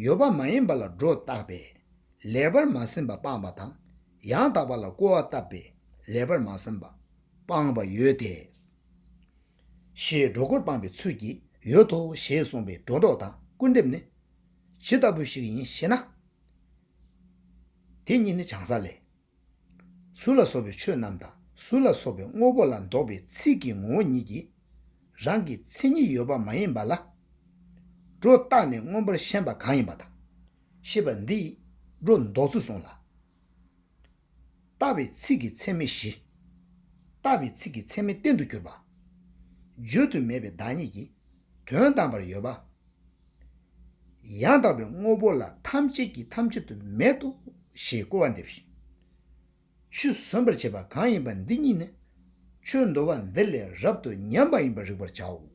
ཡོད་པ་མ་ཡིན་པ་ལ་སྒྲོ་བཏགས་པས་ལེགས་པར་མ་ཟིན་པ་སྤངས་པ་དང་ཡང་དག་པ་ལ་སྐུར་བ་བཏབ་པས་ལེགས་པར་མ་ཟིན་པ་སྤངས་པ་ཡོད་དེ། ཞེས་སྒྲོ་སྐུར་སྤངས་པའི་ཚུལ་གྱིས་ཡོད་དོ་ཞེས་གསུངས་པའི་སྒྲོ་འདོགས་དང་སྐུར་འདེབས་ནི་ཇི་ལྟ་བུ་ཞིག་ཡིན་ཞེ་ན། དེ་གཉིས་ནི་བྱང་ས་ལས། གཟུགས་ལ་སོགས་པའི་ཆོས་རྣམས་དང་གཟུགས་ལ་སོགས་པའི་དངོས་པོ་ལ་འདོགས་པའི་ཚིག་གི་ངོ་བོ་ཉིད་ཀྱིས་རང་གི་མཚན་ཉིད་ཡོད་པ་མ་ཡིན་པ་ལ་སྒྲོ་བཏགས་ནས་མངོན་པར་ཞེན་པ་གང་ཡིན་པ་དང་ཞེས་པ་འདིས་སྒྲོ་འདོགས་ཚུལ་གསུངས་ལ། བཏགས་པའི་ཚིག་གི་ཚད་མས་གཞི། བཏགས་པའི་ཚིག་གི་ཚད་མས་བརྟན་དུ་གྱུར་པ། བརྗོད་དུ་མེད་པའི་བདག་ཉིད་ཀྱི་དོན་དམ་པར་ཡོད་པ། ཡང་དག་པའི་དངོས་པོ་ལ་ཐམས་ཅད་ཀྱིས་ཐམས་ཅད་དུ་མེད་དོ་ཞེས་སྐུར་བ་འདེབས་ཤིང་། ཆོས་ཟིན་པར་བྱེད་པ་གང་ཡིན་པ་འདི་ཉིད་ནི་ཆོས་འདུལ་བ་འདི་ལས་རབ་ཏུ་ཉམས་པ་ཡིན་པར་རིག་པར་བྱའོ།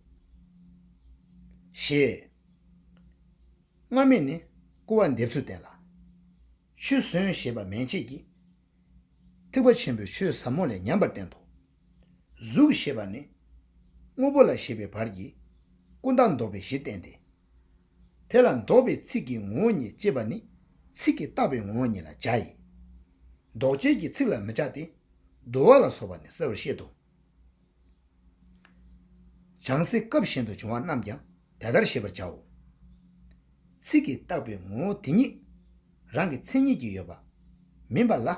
ཞེས། སྔ་མས་ནི་སྐུར་བ་འདེབས་ཚུལ་བསྟན་ལ། ཆོས་ཟིན་ཞེས་པ་མན་ཆད་ཀྱིས། ཐེག་པ་ཆེན་པོའི་ཆོས་ཟབ་མོ་ལས་ཉམས་པར་བསྟན་ཏོ། གཟུགས་ཞེས་པ་ནི། དངོས་པོ་ལ་ཞེས་པའི་བར་གྱིས། ཀུན་བརྟགས་འདོགས་པའི་གཞི་བསྟན་ཏེ། དེ་ལ་འདོགས་པའི་ཚིག་གི་ངོ་བོ་ཉིད་ཅེས་པ་ནི། ཚིག་གིས་བཏགས་པའི་ངོ་བོ་ཉིད་ལ་བྱ་ཡི། འདོགས་བྱེད་ཀྱི་ཚིག་ལ་མི་བྱ་སྟེ། བསྡུ་བ་ལ་སོགས་པ་ནི་གསལ་བར་བཤད་དོ། བྱང་སའི་སྐབས་གཞན་དུ་བྱུང་བ་རྣམས་ཀྱང་དེ་ལྟར་ཤེས་པར་བྱའོ། ཚིག་གིས་བཏགས་པའི་ངོ་བོ་དེ་ཉིད་རང་གི་མཚན་ཉིད་ཀྱིས་ཡོད་པ་མིན་པ་ལ།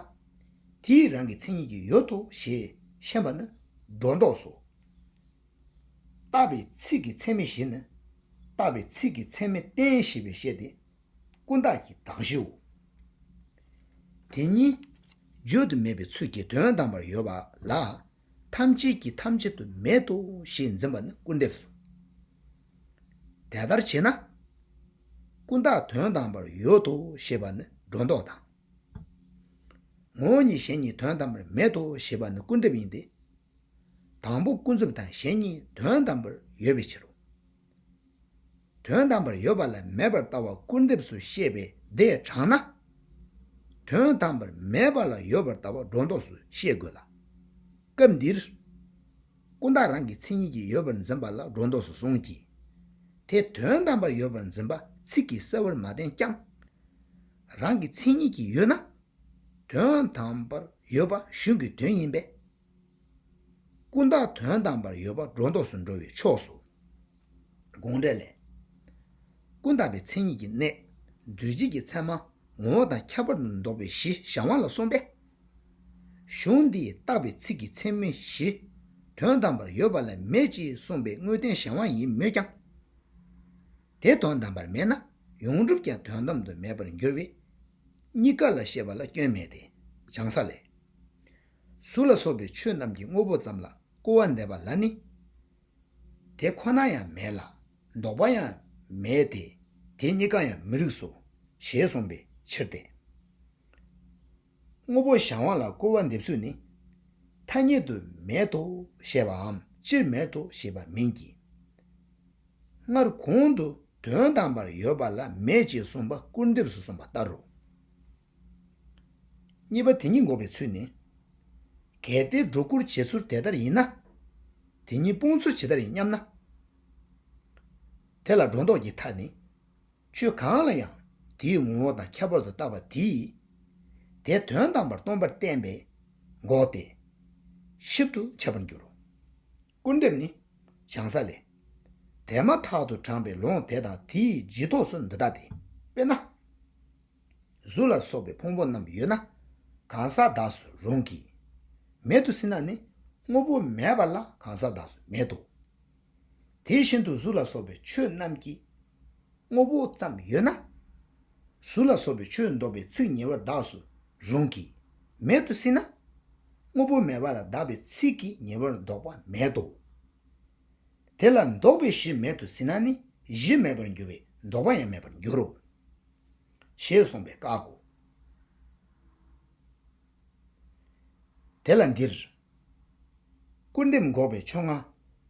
དེས་རང་གི་མཚན་ཉིད་ཀྱིས་ཡོད་དོ་ཞེས་ཤེས་པ་ནི་སྒྲོ་འདོགས་སོ། བཏགས་པའི་ཚིག་གི་ཚད་མས་གཞི་ནི། བཏགས་པའི་ཚིག་གི་ཚད་མས་བརྟན་ཞེས་པའི་ཤེས་དེ། ཀུན་བརྟགས་ཀྱི་གདགས་གཞིའོ། དེ་གཉིས་བརྗོད་དུ་མེད་པའི་ཚུལ་གྱིས་དོན་དམ་པར་ཡོད་པ་ལ། ཐམས་ཅད་ཀྱིས་ཐམས་ཅད་དུ་མེད་དོ་ཞེས་འཛིན་པ་ནི་སྐུར་འདེབས་སོ། དེ་ལྟར་བྱས་ན། ཀུན་བརྟགས་དོན་དམ་པར་ཡོད་དོ་ཞེས་པ་ནི་སྒྲོ་འདོགས་དང་། ངོ་བོ་ཉིད་གཞན་ཉིད་དོན་དམ་པར་མེད་དོ་ཞེས་པ་ནི་སྐུར་འདེབས་ཡིན་ཏེ། དང་པོ་ཀུན་རྫོབ་དང་གཞན་ཉིད་དོན་དམ་པར་ཡོད་པའི་ཕྱིར་རོ། དོན་དམ་པར་ཡོད་པ་ལ་མེད་པར་ལྟ་བ་སྐུར་འདེབས་སུ་བཤད་པས་དེ་དྲངས་ན། དོན་དམ་པར་མེད་པ་ལ་ཡོད་པར་ལྟ་བ་སྒྲོ་འདོགས་སུ་བཤད་དགོས་ལ། སྐབས་འདིར། ཀུན་བརྟགས་རང་གི་མཚན་ཉིད་ཀྱིས་ཡོད་པར་འཛིན་པ་ལ་སྒྲོ་འདོགས་སུ་སོང་གི། དེ་དོན་དམ་པར་ཡོད་པར་འཛིན་པ་ཚིག་གིས་གསལ་བར་མ་བསྟན་ཀྱང་། རང་གི་མཚན་ཉིད་ཀྱིས་ཡོད་ན། དོན་དམ་པར་ཡོད་པ་གཞུང་གི་དོན་ཡིན་པས། ཀུན་བརྟགས་དོན་དམ་པར་ཡོད་པ་སྒྲོ་འདོགས་སུ་འགྲོ་བའི་ཕྱོགས་སུ། དགོངས་འགྲེལ་ལས། ཀུན་བརྟགས་པའི་མཚན་ཉིད་ཀྱི་གནས་འདུས་བྱས་ཀྱི་ཚད་མ་ངོ་བོ་དང་ཁྱད་པར་དུ་འདོགས་པའི་གཞི་གཞན་དབང་ལ་སོགས་པས། གཞུང་འདིས་བརྟགས་པའི་ཚིག་གི་ཚད་མའི་གཞི་དོན་དམ་པར་ཡོད་པ་ལ་མེད་ཅེས་གསུངས་པའི་དངོས་བསྟན་གཞན་དབང་ཡིན་མོད་ཀྱང་། དེ་དོན་དམ་པར་མེད་ན་ཡོངས་གྲུབ་ཀྱང་དོན་དམ་དུ་མེད་པར་འགྱུར་བས། གཉིས་ཀ་ལ་བཤད་པ་ལ་སྐྱོན་མེད་དེ། བྱང་ས་ལས། གཟུགས་ལ་སོགས་པའི་ཆོས་རྣམས་ཀྱི་དངོས་པོ་ཙམ་ལ་སྐུར་བ་འདེབས་པ་ལ་ནི། དེ་ཁོ་ན་ཡང་མེད་ལ། འདོགས་པ་ཡང་མེད་དེ། དེ་གཉིས་ཀ་ཡང་མི་རིགས་སོ། ཞེས་གསུངས་པའི་ཕྱིར་ཏེ། དངོས་པོ་གཞན་དབང་ལ་སྐུར་བ་འདེབས་ཚུལ་ནི། ཐ་སྙད་དུ་མེད་དོ་ཞེས་པའམ་སྤྱིར་མེད་དོ་ཞེས་པ་མིན་གྱི། སྔར་གོང་དུ་དོན་དམ་པར་ཡོད་པ་ལ་མེད་ཅེས་གསུངས་པ་སྐུར་འདེབས་སུ་གསུངས་པ་ལྟར་རོ། གཉིས་པ་དེ་ཉིད་འགོག་པའི་ཚུལ་ནི། གལ་ཏེ་སྒྲོ་སྐུར་བྱེད་ཚུལ་དེ་ལྟར་ཡིན་ན། དེ་ཉིད་སྤོང་ཚུལ་ཇི་ལྟར་ཡིན་སྙམ་ན། དེ་ལ་སྒྲོ་འདོགས་ཀྱི་མཐའ་ནི། ཆོས་གང་ལ་ཡང་དེའི་ངོ་བོ་དང་ཁྱད་པར་དུ་བརྟགས་པ་དེས། དེ་དོན་དམ་པར་སྟོང་པར་བསྟན་པས་འགོག་སྟེ། ཞིབ་ཏུ་འཆད་པར་འགྱུར་རོ། སྐུར་འདེབས་ནི། བྱང་ས་ལས། དེ་མ་ཐག་ཏུ་དྲངས་པའི་ལུང་དེ་དང་དེའི་རྗེས་ཐོགས་སུ་འདི་ལྟ་སྟེ། དཔེར་ན། གཟུགས་ལ་སོགས་པའི་ཕུང་པོ་རྣམས་ཡོད་ན་གང་ཟག་གདགས་སུ་རུང་གི། མེད་དུ་ཟིན་ན་ནི་དངོས་པོ་མེད་པ་ལ་གང་ཟག་གདགས་སུ་མེད་དོ། དེ་བཞིན་དུ་གཟུགས་ལ་སོགས་པའི་ཆོས་རྣམས་ཀྱི་དངོས་པོ་ཙམ་ཡོད་ན། གཟུགས་ལ་སོགས་པའི་ཆོས་འདོགས་པའི་ཚིག་ཉེ་བར་གདགས་སུ་རུང་གི། མེད་དུ་ཟིན་ན། དངོས་པོ་མེད་པ་ལ་གདགས་པའི་ཚིག་གིས་ཉེ་བར་འདོགས་པ་མེད་དོ། དེ་ལ་འདོགས་པའི་གཞི་མེད་དུ་ཟིན་ན་ནི་གཞི་མེད་པར་འགྱུར་བས་འདོགས་པ་ཡང་མེད་པར་འགྱུར་རོ། ཞེས་གསུངས་པས་བཀག་གོ། དེ་ལ་འདིར། སྐུར་འདེབས་འགོག་པའི་ཕྱོགས་སྔ་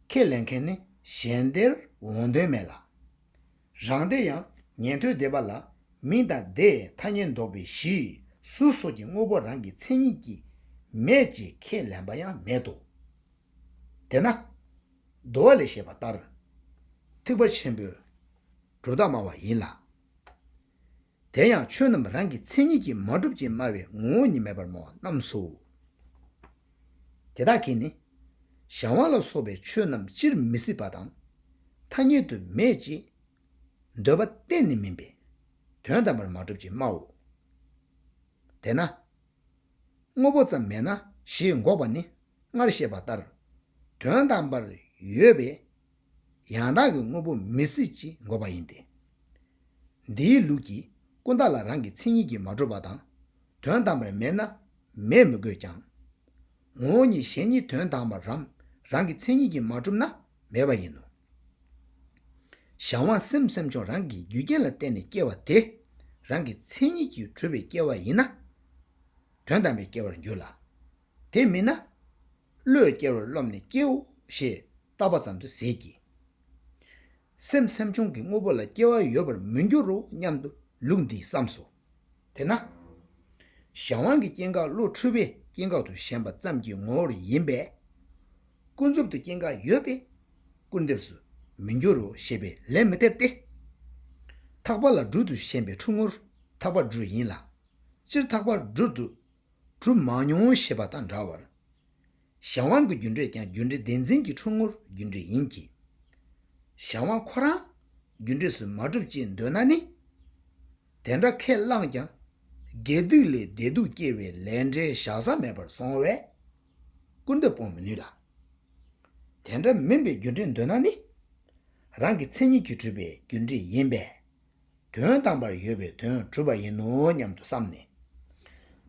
ཁས་ལེན་མཁན་ནི་གཞན་དེར་འོང་དོན་མེད་ལ། རང་སྡེ་ཡང་ཉན་ཐོས་སྡེ་པ་ལ་མིང་དང་སྡེ་ཐ་སྙད་འདོགས་པའི་གཞི་གཟུགས་སོགས་ཀྱི་དངོས་པོ་རང་གི་མཚན་ཉིད་ཀྱིས་མེད་ཅེས་ཁས་ལེན་པ་ཡང་མེད་དོ། དེས་ན། དུ་བ་ལས་བཤད་པ་ལྟར། ཐེག་པ་ཆེན་པོའི་གྲུབ་མཐའ་སྨྲ་བ་ཡིན་ལ། དེ་ཡང་ཆོས་རྣམས་རང་གི་མཚན་ཉིད་ཀྱིས་མ་གྲུབ་ཅེས་སྨྲ་བའི་ངོ་བོ་ཉིད་མེད་པར་སྨྲ་བ་རྣམས་སོ། དེ་དག་གིས་ནི། གཞན་དབང་ལ་སོགས་པའི་ཆོས་རྣམས་སྤྱིར་མི་སྲིད་པ་དང་། ཐ་སྙད་དུ་མེད་ཅེས་འདོད་པ་གཏན་ནས་མིན་པས་དོན་དམ་པར་མ་གྲུབ་ཅེས་སྨྲའོ། དེས་ན། དངོས་པོ་ཙམ་མེད་ན་ཞེས་འགོག་པ་ནི་སྔར་བཤད་པ་ལྟར་དོན་དམ་པར་ཡོད་པས་ཡང་དག་གི་དངོས་པོ་མི་སྲིད་ཅེས་འགོག་པ་ཡིན་ཏེ། འདིའི་ལུགས་ཀྱིས་ཀུན་བརྟགས་ལ་རང་གི་མཚན་ཉིད་ཀྱིས་མ་གྲུབ་པ་དང་དོན་དམ་པར་མེད་ན་མེད་མི་དགོས་ཀྱང་། ངོ་བོ་ཉིད་གཞན་ཉིད་དོན་དམ་པར་རམ་རང་གི་མཚན་ཉིད་ཀྱིས་མ་གྲུབ་ན་མེད་པ་ཡིན་ནོ། གཞན་དབང་སེམས་སེམས་བྱུང་རང་གི་རྒྱུ་རྐྱེན་ལ་བརྟེན་ནས་སྐྱེ་བ་དེ་རང་གི་མཚན་ཉིད་ཀྱིས་གྲུབ་པའི་སྐྱེ་བ་ཡིན་ན། དོན་དམ་པའི་སྐྱེ་བར་འགྱུར་ལ། དེ་མིན་ན། བློས་སྐྱེ་བར་རློམ་ནས་སྐྱེའོ་ཞེས་བཏགས་པ་ཙམ་དུ་ཟད་ཀྱི། སེམས་སེམས་བྱུང་གི་དངོས་པོ་ལ་སྐྱེ་བ་ཡོད་པར་མི་འགྱུར་རོ་སྙམ་དུ་ལུགས་འདིས་བསམས་སོ། དེས་ན། གཞན་དབང་གི་སྐྱེ་འགག་བློ་འཁྲུལ་པས་སྐྱེ་འགག་ཏུ་ཞེན་པ་ཙམ་གྱི་ངོ་བོར་ཡིན་པས། ཀུན་རྫོབ་ཏུ་སྐྱེ་འགག་ཡོད་པས། སྐུར་འདེབས་སུ་མི་འགྱུར་རོ་ཞེས་པས་ལན་མི་འདེབས་ཏེ། ཐག་པ་ལ་སྦྲུལ་དུ་ཞེན་པའི་འཁྲུལ་ངོར་ཐག་པ་སྦྲུལ་ཡིན་ལ། སྤྱིར་ཐག་པ་སྦྲུལ་དུ་གྲུབ་མ་མྱོང་ཞེས་པ་དང་འདྲ་བར། གཞན་དབང་གི་རྒྱུ་འབྲས་ཀྱང་རྒྱུ་འབྲས་བདེན་འཛིན་གྱི་འཁྲུལ་ངོར་རྒྱུ་འབྲས་ཡིན་གྱི། གཞན་དབང་ཁོ་རང་རྒྱུ་འབྲས་སུ་མ་གྲུབ་ཅེས་འདོད་ན་ནི། དེ་འདྲ་ཁས་བླངས་ཀྱང་། དགེ་སྡིག་ལས་བདེ་སྡུག་སྐྱེ་བའི་ལས་འབྲས་བཞག་ས་མེད་པར་སོང་བས། སྐུར་འདེབས་སྤོང་མི་ནུས་ལ། དེ་འདྲ་མིན་པའི་རྒྱུ་འབྲས་འདོད་ན་ནི། རང་གི་མཚན་ཉིད་ཀྱིས་གྲུབ་པའི་རྒྱུ་འབྲས་ཡིན་པས། དོན་དམ་པར་ཡོད་པའི་དོན་གྲུབ་པ་ཡིན་ནོ་སྙམ་དུ་བསམས་ནས།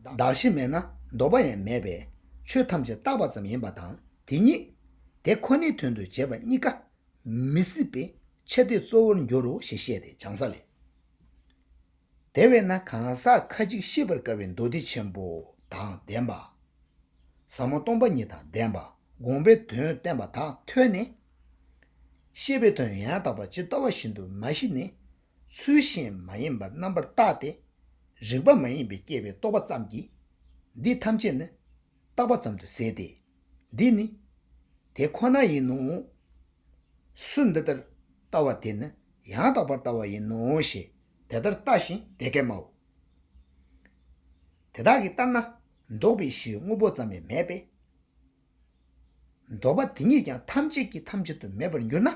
གདགས་གཞི་མེད་ན་ལྡོག་པ་ཡང་མེད་པས་ཆོས་ཐམས་ཅད་རྟག་པ་ཙམ་ཡིན་པ་དང་དེ་ཉིད་དེ་ཁོ་ནའི་དོན་དུ་བྱེད་པ་གཉིས་ཀ་མི་སྲིད་པའི་ཆ་དེ་གཙོ་བོར་འགྱུར་རོ་ཞེས་བཤད་དེ་བྱང་ས་ལས། དེ་བས་ན་གང་ཟག་ཁ་ཅིག་ཤེས་པར་དཀའ་བའི་མདོ་སྡེ་ཆེན་པོ་དང་ལྡན་པ། ཟབ་མོ་སྟོང་པ་ཉིད་དང་ལྡན་པ། དགོངས་པའི་དོན་བསྟན་པ་དག་ཐོས་ནས། ཤེས་པའི་དོན་ཡང་དག་པ་ཇི་ལྟ་བ་བཞིན་དུ་མ་ཤེས་ནས་ཚུལ་བཞིན་མ་ཡིན་པར་རྣམ་པར་བརྟགས་ཏེ། རིགས་པ་མ་ཡིན་པས་བསྐྱེད་པའི་རྟོག་པ་ཙམ་གྱིས་འདི་ཐམས་ཅད་ནི་རྟག་པ་ཙམ་དུ་ཟད་དེ། འདི་ནི་དེ་ཁོ་ན་ཡིན་ནོ། སུ་འདི་ལྟར་ལྟ་བ་དེ་ནི་ཡང་དག་པར་ལྟ་བ་ཡིན་ནོ་ཞེས་དེ་ལྟར་ལྟ་ཞིང་དེ་སྐད་སྨྲའོ། དེ་དག་གིས་ལྟར་ན་ལྡོག་པའི་གཞི་དངོས་པོ་ཙམ་ཡང་མེད་པས། ལྡོག་པ་དེ་ཉིད་ཀྱང་ཐམས་ཅད་ཀྱིས་ཐམས་ཅད་དུ་མེད་པར་འགྱུར་ན།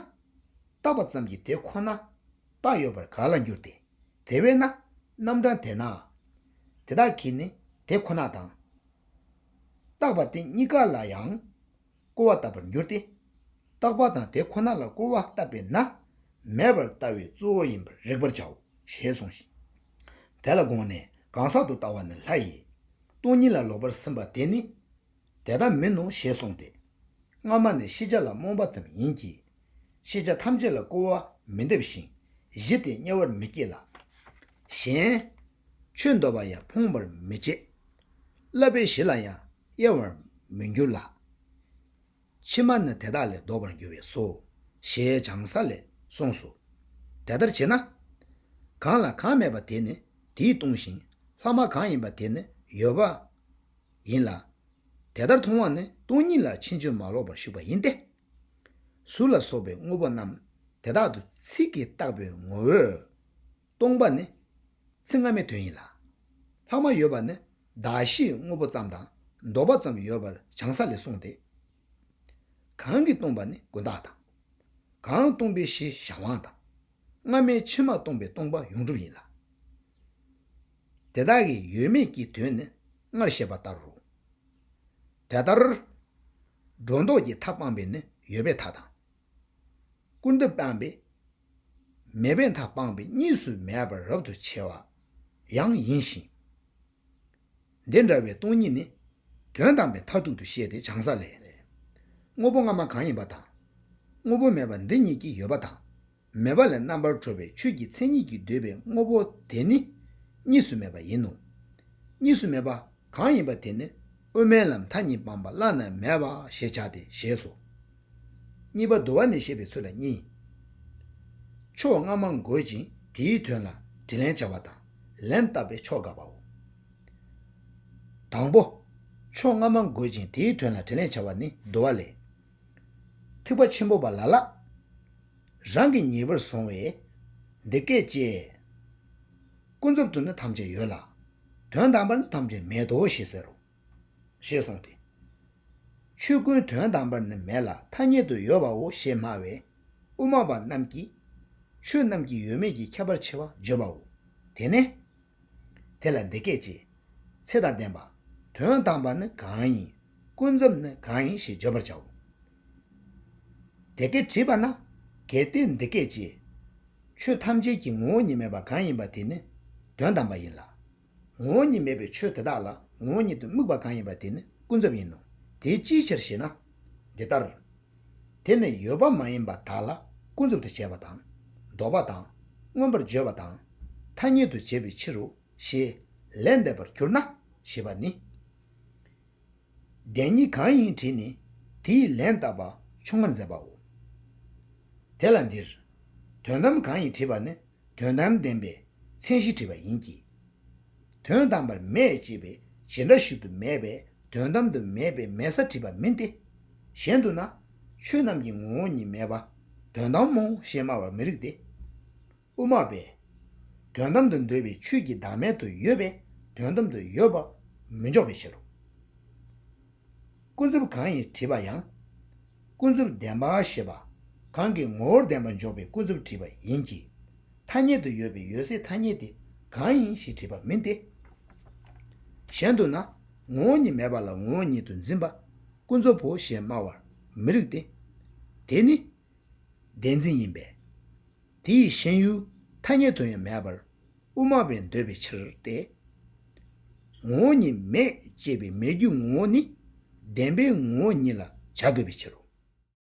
རྟག་པ་ཙམ་གྱིས་དེ་ཁོ་ན་རྟག་ཡོད་པར་ག་ལ་འགྱུར་ཏེ། དེ་བས་ན་རྣམ་གྲངས་དེས་ན། དེ་དག་གིས་ནི་དེ་ཁོ་ན་དང་། རྟག་པ་དེ་གཉིས་ཀ་ལ་ཡང་སྐུར་བ་བཏབ་པར་འགྱུར་ཏེ། རྟག་པ་དང་དེ་ཁོ་ན་ལ་སྐུར་བ་བཏབ་པས་ན་མེད་པར་ལྟ་བའི་གཙོ་བོ་ཡིན་པར་རིག་པར་བྱའོ་ཞེས་གསུངས་ཤིང་། དེ་ལ་དགོངས་ནས་གང་ཟག་ཏུ་ལྟ་བ་ནི་ལྷ་ཡི་སྟོང་ཉིད་ལ་ལོག་པར་སེམས་པ་དེ་ནི་དེ་ལྟ་མིན་ནོ་ཞེས་གསུངས་ཏེ། སྔ་མ་ནི་ཤེས་བྱ་ལ་རྨོངས་པ་ཙམ་ཡིན་གྱི། ཤེས་བྱ་ཐམས་ཅད་ལ་སྐུར་བ་མི་འདེབས་ཤིང་གཞི་དེ་དམྱལ་བར་མི་སྐྱེ་ལ། གཞན་ཆོས་འདོད་པ་ཡང་ཕོངས་པར་མི་བྱེད། བསླབ་པའི་གཞི་ལ་ཡང་གཡེལ་བར་མི་འགྱུར་ལ། ཕྱི་མ་ནི་དེ་དག་ལས་ལྡོག་པར་འགྱུར་བས་སོ། ཞེས་བྱང་ས་ལས་གསུངས་སོ། དེ་ལྟར་བྱས་ན། གང་ལ་གང་མེད་པ་དེ་ནི་དེས་སྟོང་ཞིང་ལྷག་མ་གང་ཡིན་པ་དེ་ནི་ཡོད་པ་ཡིན་ལ། དེ་ལྟར་མཐོང་བ་ནི་སྟོང་ཉིད་ལ་ཕྱིན་ཅི་མ་ལོག་པར་ཞུགས་པ་ཡིན་ཏེ། གཟུགས་ལ་སོགས་པའི་དངོས་པོ་རྣམས་དེ་དག་ཏུ་ཚིག་གིས་བཏགས་པའི་ངོ་བོས་སྟོང་པ་ནི་ཚིག་སྔ་མའི་དོན་ཡིན་ལ། ལྷག་མ་ཡོད་པ་ནི་གདགས་གཞིའི་དངོས་པོ་ཙམ་དང་ལྡོག་པ་ཙམ་ཡོད་པར་བྱང་ས་ལས་གསུངས་ཏེ། གང་གིས་སྟོང་པ་ནི་ཀུན་བརྟགས་དང་། གང་སྟོང་པའི་གཞི་གཞན་དབང་དང་། སྔ་མའི་ཕྱི་མ་སྟོང་པའི་སྟོང་པ་ཡོངས་གྲུབ་ཡིན་ལ། དེ་དག་གི་ཡོད་མེད་ཀྱི་དོན་ནི་སྔར་བཤད་པ་ལྟར་རོ། དེ་ལྟར། སྒྲོ་འདོགས་ཀྱི་མཐའ་སྤངས་པས་ནི་ཡོད་པའི་མཐའ་དང་། ཀུན་བཏུས་སྤངས་པས། མེད་པའི་མཐའ་སྤངས་པས་གཉིས་སུ་མེད་པར་རབ་ཏུ་ཕྱེ་བ་ཡང་ཡིན་ཞིང་། འདི་འདྲ་བའི་སྟོང་ཉིད་ནི་དོན་དམ་པའི་མཐར་ཐུག་ཏུ་བཤད་དེ་བྱང་ས་ལས། དངོས་པོ་སྔ་མ་གང་ཡིན་པ་དང་། དངོས་པོ་མེད་པ་འདི་གཉིས་ཀྱིས་ཡོད་པ་དང་། མེད་པ་ལས་རྣམ་པར་གྲོལ་བའི་ཆོས་ཀྱི་མཚན་ཉིད་ཀྱིས་བསྡུས་པའི་དངོས་པོ་དེ་ནི་གཉིས་སུ་མེད་པ་ཡིན་ནོ། གཉིས་སུ་མེད་པ་གང་ཡིན་པ་དེ་ནི་དབུ་མའི་ལམ་མཐའ་གཉིས་སྤངས་པ་བླ་ན་མེད་པ་ཞེས་བྱ་སྟེ་ཞེས་སོ། གཉིས་པ་བསྡུ་བ་ནས་བཤད་པའི་ཚུལ་ལ་གཉིས། ཕྱོགས་སྔ་མ་འགོད་ཅིང་དེའི་དོན་ལ་དྲིས་ལན་བྱ་བ་དང་ལན་བཏབ་པའི་ཕྱོགས་དགག་པའོ། དང་པོ། ཕྱོགས་སྔ་མ་འགོད་ཅིང་དེའི་དོན་ལ་དྲིས་ལན་བྱ་བ་ནི་བསྡུ་བ་ལས། ཐེག་པ་ཆེན་པོ་པ་ལ་ལ། རང་གི་ཉེས་པར་བཟུང་བས། འདི་སྐད་ཅེས། ཀུན་རྫོབ་ཏུ་ནི་ཐམས་ཅད་ཡོད་ལ། དོན་དམ་པར་ནི་ཐམས་ཅད་མེད་དོ་ཞེས་ཟེར་རོ། ཞེས་གསུངས་ཏེ། ཆོས་ཀུན་དོན་དམ་པར་ནི་མེད་ལ་ཐ་སྙད་དུ་ཡོད་པའོ་ཞེས་སྨྲ་བས། དབུ་མ་པ་རྣམས་ཀྱིས། ཆོས་རྣམས་ཀྱི་ཡོད་མེད་ཀྱི་ཁྱད་པར་ཕྱེ་བ་བརྗོད་པའོ། དེ་ནས། དེ་ལ་འདི་སྐད་ཅེས། ཚེ་དང་ལྡན་པ། དོན་དམ་པ་ནི་གང་ཡིན། ཀུན་རྫོབ་ནི་གང་ཡིན་ཞེས་བརྗོད་པར་བྱའོ། དེ་སྐད་དྲིས་པ་ན། གལ་ཏེ་འདི་སྐད་ཅེས། ཆོས་ཐམས་ཅད་ཀྱི་ངོ་བོ་ཉིད་མེད་པ་གང་ཡིན་པ་དེ་ནི་དོན་དམ་པ་ཡིན་ལ། ངོ་བོ་ཉིད་མེད་པའི་ཆོས་དེ་དག་ལ་ངོ་བོ་ཉིད་དུ་དམིགས་པ་གང་ཡིན་པ་དེ་ནི་ཀུན་རྫོབ་ཡིན་ནོ། དེ་ཅིའི་ཕྱིར་ཞེ་ན། འདི་ལྟར། དེ་ནི་ཡོད་པ་མ་ཡིན་པ་དག་ལ་ཀུན་རྫོབ་ཏུ་བྱས་པ་དང་། ལྡོག་པ་དང་། མངོན་པར་བརྗོད་པ་དང་། ཐ་སྙད་དུ་བྱས་པའི་ཕྱིར་རོ། ཞེས་ལན་འདེབས་པར་གྱུར་ན་ཞེས་པ་ནི། བདེན་གཉིས་གང་ཡིན་དྲིས་ནས་དེའི་ལན་བཏབ་པ་ཆུང་ངུར་འཛིན་པའོ། དེ་ལ་འདིར། དོན་དམ་གང་ཡིན་དྲིས་པ་ནི་དོན་དམ་བདེན་པའི་མཚན་གཞི་དྲིས་པ་ཡིན་གྱི། དོན་དམ་པར་མེད་ཅེས་པའི་ཇི་འདྲ་ཞིག་ཏུ་མེད་པས་དོན་དམ་དུ་མེད་པའི་མེད་ས་དྲིས་པ་མིན་ཏེ། གཞན་དུ་ན་ཆོས་རྣམས་ཀྱི་ངོ་བོ་ཉིད་མེད་པ་དོན་དམ་མོ་ཞེས་སྨྲ་བར་མི་རིགས་ཏེ། དབུ་མ་པས། དོན་དམ་དུ་འདོད་པའི་ཆོས་ཀྱི་བདག་མེད་དུ་ཡོད་པས་དོན་དམ་དུ་ཡོད་པར་མི་འཇོག་པའི་ཕྱིར་རོ། ཀུན་རྫོབ་གང་ཡིན་དྲིས་པ་ཡང་། ཀུན་རྫོབ་བདེན་པ་ཞེས་པ་གང་གི་ངོ་བོར་བདེན་པར་འཇོག་པའི་ཀུན་རྫོབ་དྲིས་པ་ཡིན་གྱི། ཐ་སྙད་དུ་ཡོད་པའི་ཡོད་ཚད་ཐ་སྙད་དེ་གང་ཡིན་ཞེས་དྲིས་པ་མིན་ཏེ། གཞན་དུ་ན་ངོ་བོ་ཉིད་མེད་པ་ལ་ངོ་བོ་ཉིད་དུ་འཛིན་པ་ཀུན་རྫོབ་བོ་ཞེས་སྨྲ་བར་མི་རིགས་ཏེ། དེ་ནི། བདེན་འཛིན་ཡིན་པས། དེའི་ཞེན་ཡུལ་ཐ་སྙད་དུ་ཡང་མེད་པར་དབུ་མ་པས་འདོད་པའི་ཕྱིར་ཏེ། ངོ་བོ་ཉིད་མེད་ཅེས་པའི་མེད་རྒྱུའི་ངོ་བོ་ནི་བདེན་པའི་ངོ་བོ་ཉིད་ལ་བྱ་དགོས་པའི་ཕྱིར་རོ།